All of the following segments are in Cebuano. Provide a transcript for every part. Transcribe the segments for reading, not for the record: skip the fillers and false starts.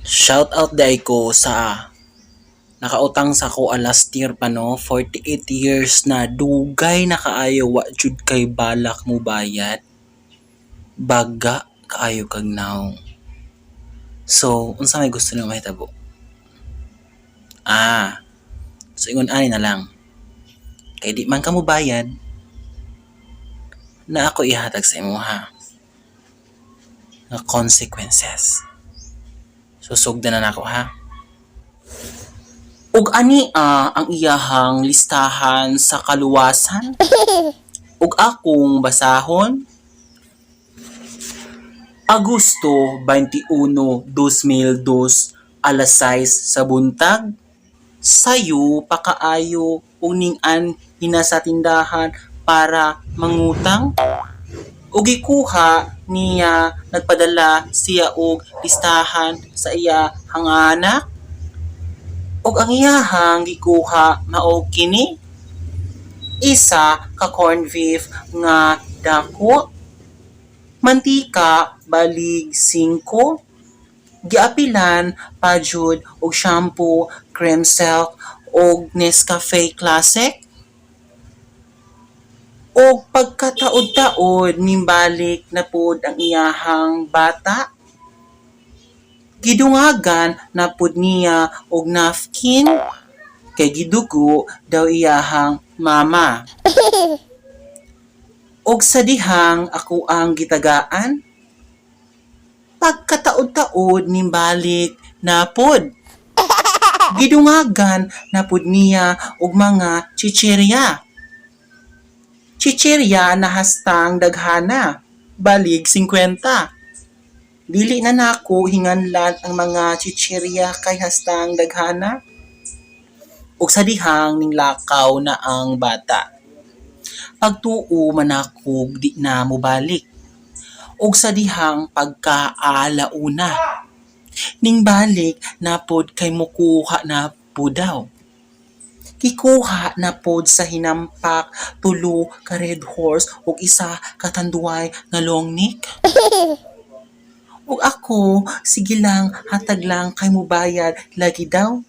Shout out diay ko sa nakautang sa ako last year pa, no, 48 years na, dugay na kaayo, wa jud kay balak mo bayad. Baga kaayo kag nawong. So, unsa may gusto nimo mahitabo? Ah, so ingon ani na lang. Kay di man ka mo bayad, na ako ihatag sa imo ha nga consequences. Susugdan na nako ha. Ug ani ang iyahang listahan sa kaluwasan. Ug akong basahon. Agosto 21, 2002, alas 6 sa buntag. Sayo pa kaayo ug ning-anhi na sa tindahan para mangutang. Ug gikuha niya, nagpadala siya og listahan sa iyahang anak. Ug ang iyahang gikuha mao kini: isa ka corned beef nga dako, mantika balig 5, giapilan pa jud og shampoo, cream silk ug Nescafe Classic. Og pagkataod-taod, nimbalik na pod ang iyahang bata. Gidungagan na pod niya og napkin kay gidugo daw iyahang mama. Og sa dihang ako ang gitagaan, pagkataod-taod, nimbalik na pod. Gidungagan na pod niya og mga chichirya. Chichirya na hastang daghana, balig 50. Dili na nako hinganlan ang mga chichirya kay hastang daghana. Ug sa dihang ninglakaw na ang bata. Pagtuo man nakog di na mobalik. Ug sa dihang pagkaalauna, ningbalik na pod kay mukuha na pod daw. Gikuha na pod sa hinampak tulo ka Red Horse ug isa ka Tanduay nga long neck. Ug ako, sige lang, hatag lang kay mobayad lagi daw.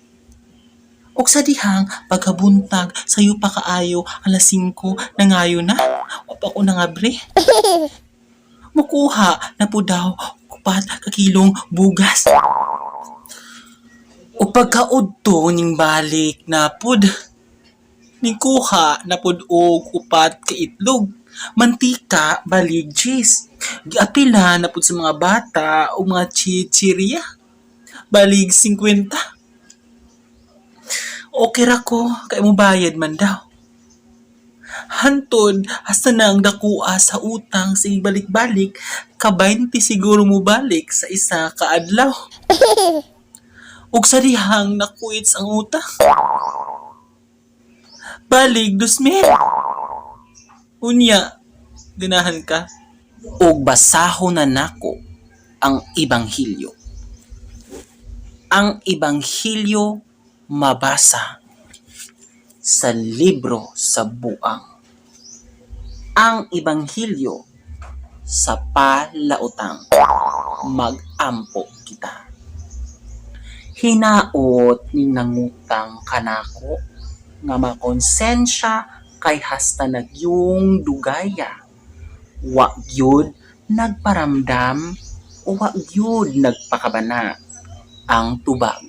Ug sa dihang pagkabuntag, sayo pa kaayo, alas 5, nangayo na. Wa pa ko nangabre. Mukuha na po daw 4 ka kilong bugas. Ug pagkaudto, ning balik na pud. Ningkuha na pud og 4 ka itlog. Mantika balig cheese. Giapila na pud sa mga bata og mga chichirya. Balig 50. Okay ra ko kay mobayad man daw. Hantod hasta na ang dakoa sa utang sige balik-balik, ka 20 siguro mobalik sa isa ka adlaw. Ug sa dihang nakuits ang utang. Balig 2,000. Unya, ganahan ka. Og basahon na nako ang Ebanghelyo. Ang Ebanghelyo mabasa sa libro sa Buang. Ang Ebanghelyo sa palautang. Mag-ampo kita. Hinaot ning nangutang kanako nga makonsensya kay hasta nagyung dugaya. Wa gyud nagparamdam o wa gyud nagpakabana ang tubag.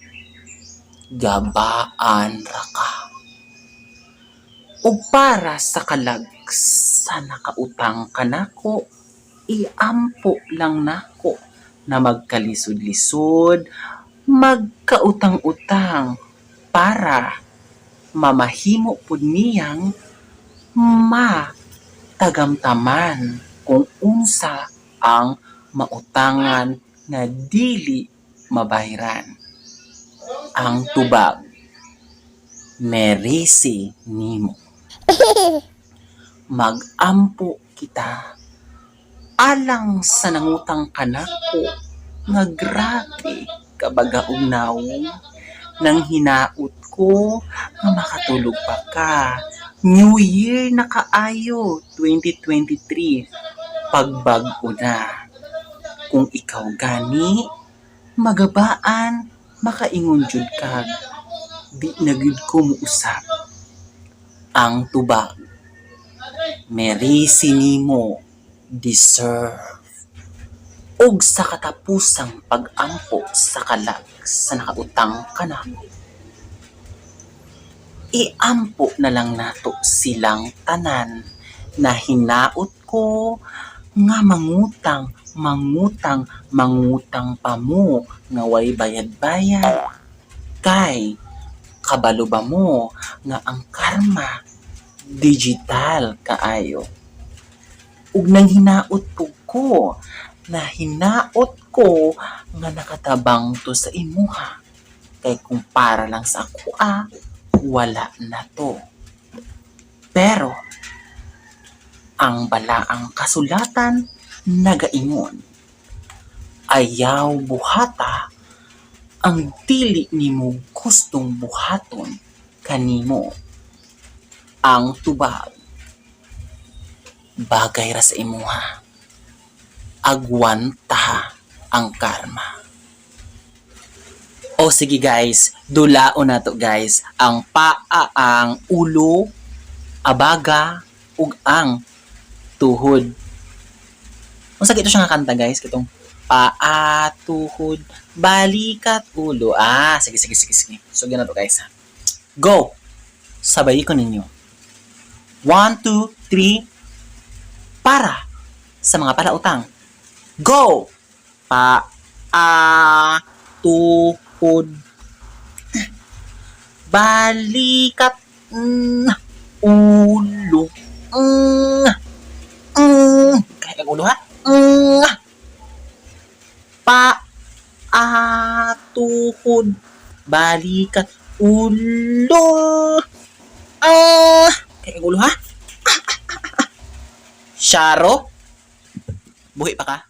Gabaan ra ka. Ug para sa kalag sa nakautang kanako, iampo lang nako na magkalisod-lisod, magkautang-utang para mamahimo pud niyang matagamtaman kung unsa ang mautangan nga dili mabayran. Ang tubag, merese nimo. Mag-ampo kita alang sa nangutang kanako nga grabe kabaga og nawong nang hinaot ko nga makatulog pa ka. New Year na kaayo, 2023, pagbag-o na. Kung ikaw gani, Magabaan makaingon jud kag di na gyud ko mousab. Ang tubag, merisi nimo, deserve. Ug sa katapusang pag-ampo sa kalag sa nakautang kanako, iampo na lang nato silang tanan na hinaot ko nga mangutang, mangutang, mangutang pa mo nga way bayad-bayad. Kay kabalo ba mo nga ang karma digital kaayo? Ug nang hinaot pug ko na hinaot ko nga nakatabang to sa imuha. Kay kung para lang sa akoa, wala na to. Pero ang balaang kasulatan nagaingon, ayaw buhata ang dili nimo gustong buhaton kanimo. Ang tubag, bagay ra sa imuha. Agwanta ang karma. O sige guys, dulaon na to guys ang paa, ang ulo, abaga, ug ang tuhod. Unsa kito siya nga kanta, guys? Kitong paa, tuhod, balikat, ulo. Ah, sige, sige, sige, sige. So, na to, guys. Go! Sabay ko ninyo. One, two, three. Para sa mga palautang. Go! Paa, tuhod, balikat, ulo. Kahit ang ulo ha? Pa, a, tuhod, balikat, ulo. Ah, kahit ang ulo ha? Sharo? Buhi pa ka?